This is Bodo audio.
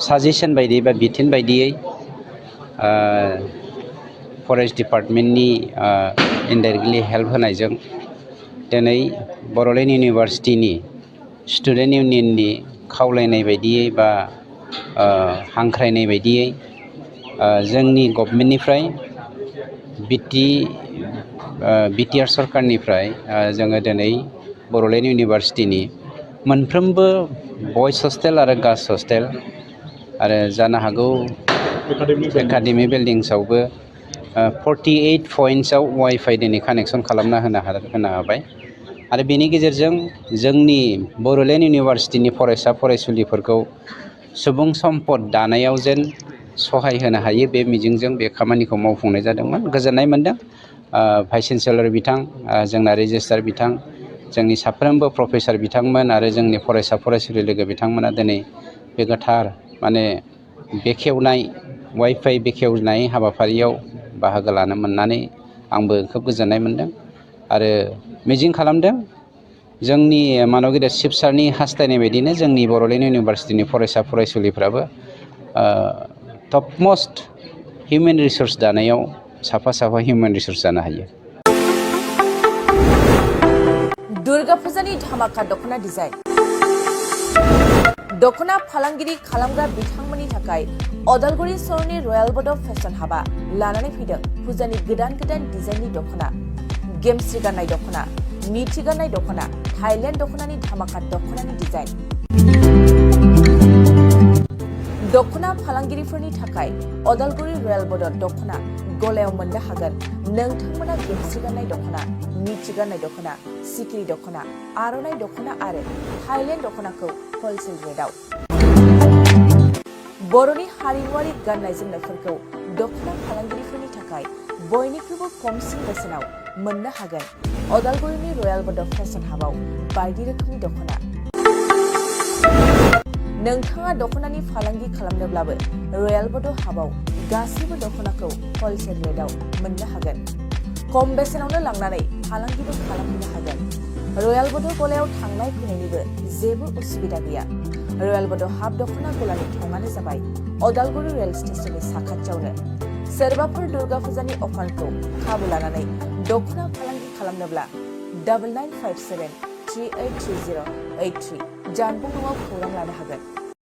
साजेसन बायदियै बा बिथोन बायदियै फरेस्ट डिपार्टमेन्टनि इनडाइरेक्टलि हेल्प होनायजों दिनै बड'लेण्ड इउनिभार्सिटिनि स्टुडेन्ट इउनियननि खावलायनाय बायदियै बा हांख्रायनाय बायदियै जोंनि गभर्नमेन्टनिफ्राय बिटिआर सरकारनिफ्राय जोङो दिनै बड'लेण्ड इउनिभार्सिटिनि मोनफ्रोमबो बयस हस्टेल आरो गार्लस हस्टेल आरो जानो हागौ एकाडेमि बिल्डिंसआवबो 48 पइन्ट्सआव वाइफाइ दिनै कानेक्सन खालामना होनो हाबाय आरो बेनि गेजेरजों जोंनि बड'लेण्ड इउनिभार्सिटिनि फरायसा फरायसुलिफोरखौ सुबुं सम्पद दानायाव जेन सहाय होनो हायो बे मिजिंजों बे खामानिखौ मावफुंनाय जादोंमोन। गोजोननाय मोनदों भाइस चेन्सेलर बिथां, जोंना रेजिस्ट्रार बिथां, जोंनि साफ्रोमबो प्रफेसर बिथांमोन आरो जोंनि फरायसा फरायसुलि लोगो बिथांमोना दिनै बे गोथार बेखेवनाय वाइफाइ बेखेवनाय हाबाफारियाव बाहागो लानो मोननानै आंबो खोब गोजोननाय मोनदों आरो मिजिं खालामदों जोंनि मानगिरि चिफ सारनि हास्थायनाय बायदिनो जोंनि बड'लेण्ड इउनिभार्सिटिनि फरायसा फरायसुलिफ्राबो टप मोस्ट हिउमेन रिसोर्स दानायाव साफा हिउमेन रिसोर्स जानो हायो। दुर्गा फुजानि धामाका दखना डिजाइन दखना फालांगिरि खालामग्रा बिथांमोननि थाखाय अदालगुरि सहरनि रयेल बड' फेशन हाबा लानानै फैदों फुजानि गोदान डिजाइननि दखना, गेमस्रि गाननाय दखना, मिथि गाननाय दखना, थाइलेण्ड दखनानि धामाका दखनानि डिजाइन। दखना फालांगिरिफोरनि थाखाय अदालगुरि रयेल बड' दखना गलायाव मोननो हागोन नोंथांमोना गेमस्रि गाननाय दखना, मिथि गाननाय दखना, सिखिरि दखना, आर'नाइ दखना आरो थाइलेण्ड दखनाखौ हलसेल रेटआव। बर'नि हारिमुआरि गाननाय जोमनायफोरखौ दखना फालांगिरिफोरनि थाखाय बयनिख्रुइबो खमसिन बेसेनाव मोननो हागोन अदालगुरिनि रयेल बड' फेशन हाबाव बायदि रोखोमनि दखना। नोंथाङा दखनानि फालांगि खालामनोब्लाबो रयेल बड' हाबाव गासैबो दखनाखौ हलसेल रेटआव मोननो हागोन। खम बेसेनावनो लांनानै फालांगिबो खालामनो हागोन। रयेल बड' गलायाव थांनाय फैनायनिबो जेबो उसुबिदा गैया। रयेल बड' हाब दखना गलानि थंआनो जाबाय अदालगुरि रेल स्टेशननि साखाथियावनो। सोरबाफोर दुर्गा फुजानि अफारखौ खाबु लानानै दखना फालांगि खालामनोब्ला 9957383083 जानबुं नङाव खौरां लानो हागोन।